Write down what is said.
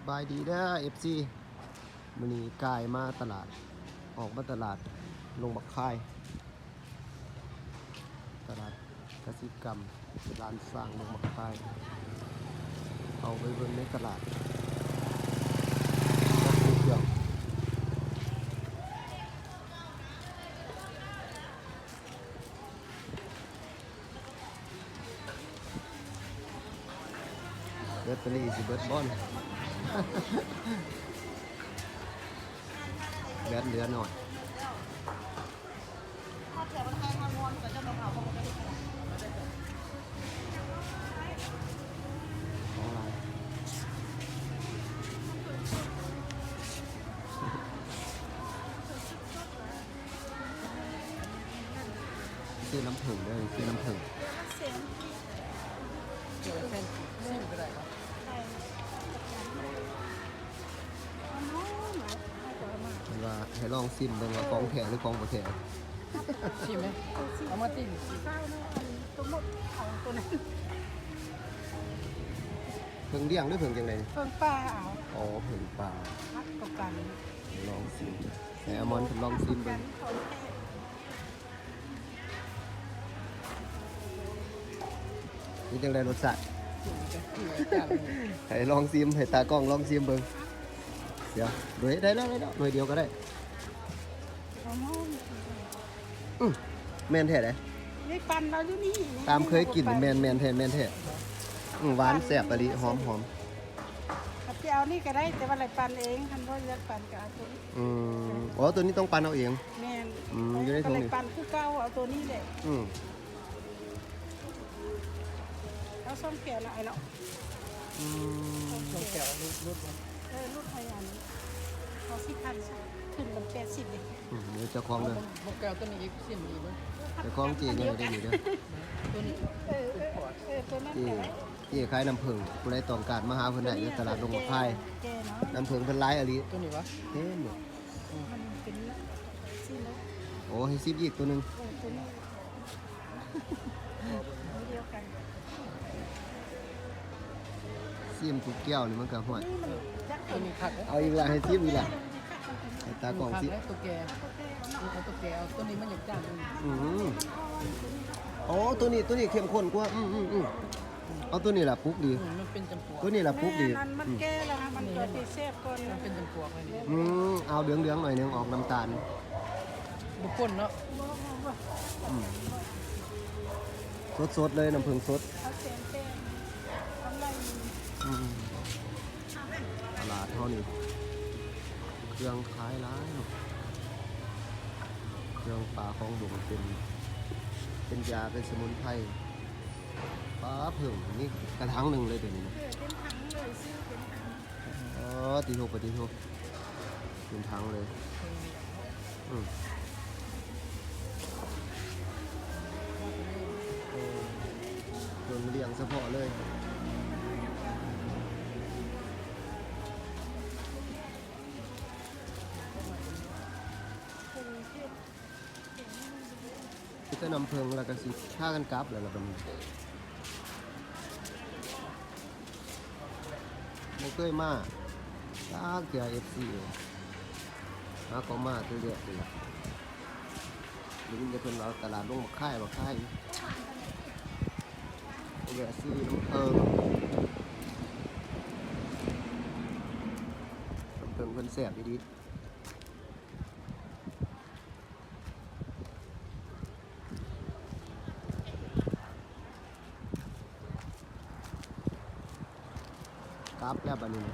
ສະບາຍດີເດີ ເອັຟຊີ ມື້ນີ້ກາຍມາຕະຫຼາດ ອອກມາຕະຫຼາດດົງບັກຄາຍ ຕະຫຼາດກະສິກຳ ລານຊ້າງດົງບັກຄາຍ ເຂົ້າໄປເບິ່ງໃນຕະຫຼາດ ແບັດເຕີຣີຊິເບິດບໍ່ ແບັດເຫຼືອໜ້ອຍ. ຊື້ນ້ຳເຜິ້ງເດີ ຊື້ນ້ຳເຜິ້ງ ເພິ່ນວ່າໃຫ້ລອງຊິມເບິ່ງວ່າຂອງແທ້ຫຼືຂອງບໍ່ແທ້ ຊິມເດ້ ເອົາມາຕິ ເຜິ້ງລ້ຽງຫຼືເຜິ້ງຈັ່ງໃດ ເຜິ້ງປ່າ ອໍ ເຜິ້ງປ່າ ຮັບປະກັນ ລອງຊິມ ໃຫ້ອາມອນເພິ່ນລອງຊິມເບິ່ງ ເປັນຈັ່ງໃດລົດຊາດ ໃຫ້ລອງຊິມ ໃຫ້ຕາກ້ອງລອງຊິມເບິ່ງ ດຽວ ໜ່ວຍ ໄດ້ແລ້ວ ໄດ້ແລ້ວ ໜ່ວຍດຽວກໍໄດ້ ອື ແມ່ນແທ້ເດ້ ໄດ້ປັ່ນເອົາຢູ່ນີ້ ຕາມເຄີຍກິນ ແມ່ນ ແມ່ນແທ້ ແມ່ນແທ້ ອື ຫວານແຊບອີ່ຫຼີ ຫອມ ຫອມ ຄັນຊິເອົານີ້ກໍໄດ້ ແຕ່ວ່າໄດ້ປັ່ນເອງ ຄັນບໍ່ເລືອກປັ່ນກໍເອົາຕົວນີ້ ອື ອໍ ຕົວນີ້ຕ້ອງປັ່ນເອົາເອງ ແມ່ນ ອື ຢູ່ໃນຖົງນີ້ ປັ່ນຄືເກົ່າ ເອົາຕົວນີ້ແຫຼະ ອື ເອົາສອງແກ້ວລະອ້າຍເນາະ ອື ສອງແກ້ວ ຫຼຸດ ເອີ ຫຼຸດໃຫ້ອັນ ເອົາສິບພັນ ຂຶ້ນເປັນແປດສິບເດ້ ອື ເຈົ້າຂອງເດີ ເອົາແກ້ວຕົວນີ້ອີກ ຊິມອີກເບິ່ງ ເຈົ້າຂອງເຈ້ໃຫຍ່ໄດ້ນີ້ເດີ ຕົວນີ້ ເອີ ເອີ ເອີ ຕົວນັ້ນກໍໄດ້ ເຈ້ຂາຍນ້ຳເຜິ້ງ ຜູ້ໃດຕ້ອງການມາຫາເພິ່ນໄດ້ເດີ ຕະຫຼາດດົງບັກຄາຍ ແກ່ເນາະ ນ້ຳເຜິ້ງເພິ່ນຫຼາຍອີ່ຫຼີ ຕົວນີ້ຫວາ ເຕັມເລີຍ ມັນເປັນຊີ້ນເນາະ ໂອ້ ໃຫ້ຊິມອີກຕົວໜຶ່ງ ເອີ ຕົວນີ້ ດຽວກັນ ຊິມທຸກແກ້ວນີ້ມັນກໍ ຫ້ວຍ ຕົວນີ້ຄັກເດ້ ເອົາອີກລະ ໃຫ້ຊິມອີກລະ ໃຫ້ຕາກ້ອງຊິມ ຕົວແກ່ ເອົາຕົວແກ່ ເອົາຕົວນີ້ມັນຢາກຈ້ານ ອື ໂອ້ ຕົວນີ້ ຕົວນີ້ເຂັ້ມຂຸ້ນກວ່າ ອື ອື ອື ເອົາຕົວນີ້ລະປຸກດີ ອື ມັນເປັນຈຳປວກ ຕົວນີ້ລະປຸກດີ ແມ່ນ ອັນມັນແກ່ລະ ມັນກໍຊິແຊບກ່ອນ ມັນເປັນຈຳປວກໄວ້ນີ້ ອື ເອົາເຫຼືອງໆໜ້ອຍໜຶ່ງ ອອກນ້ຳຕານ ບໍ່ປົນເນາະ ບໍ່ ບໍ່ ບໍ່ ອື ສົດໆເລີຍ ນ້ຳເຜິ້ງສົດ ເອົາແສງແປ້ງ ກຳໄລ ອື ຕະຫຼາດເຮົານີ້ ເຄື່ອງຂາຍຫຼາຍເນາະ ເຄື່ອງປ່າຂອງດົງ ເປັນ ເປັນຢາ ເປັນສະໝຸນໄພ ປາ ເຜິ້ງນີ້ກະຖັງໜຶ່ງເລີຍເດນີ້ນະ ເອີ ເຕັມຖັງເລີຍ ຊື້ເຕັມຖັງ ອໍ ຕິໂທ ປະຕິໂທ ເປັນຖັງເລີຍ ອື ເອີ ເພິ່ນລ້ຽງສະເພາະເລີຍ. ມີແຕ່ນ້ຳເຜິ້ງ ແລ້ວກໍຊິພາກັນກັບແລ້ວລະບັດນີ້ ບໍ່ເຄີຍມາຈັກເທື່ອ ເອັຟຊີ ເອີຍ ຫາກໍມາເທື່ອດຽວນີ້ລະ ໄດ້ຍິນແຕ່ເພິ່ນວ່າຕະຫຼາດລົງບັກຄາຍ ບັກຄາຍ ແວະຊື້ນ້ຳເຜິ້ງ ນ້ຳເຜິ້ງເພິ່ນແຊບອີ່ຫຼີ. ກັບແລ້ວບາດນີ້ນະ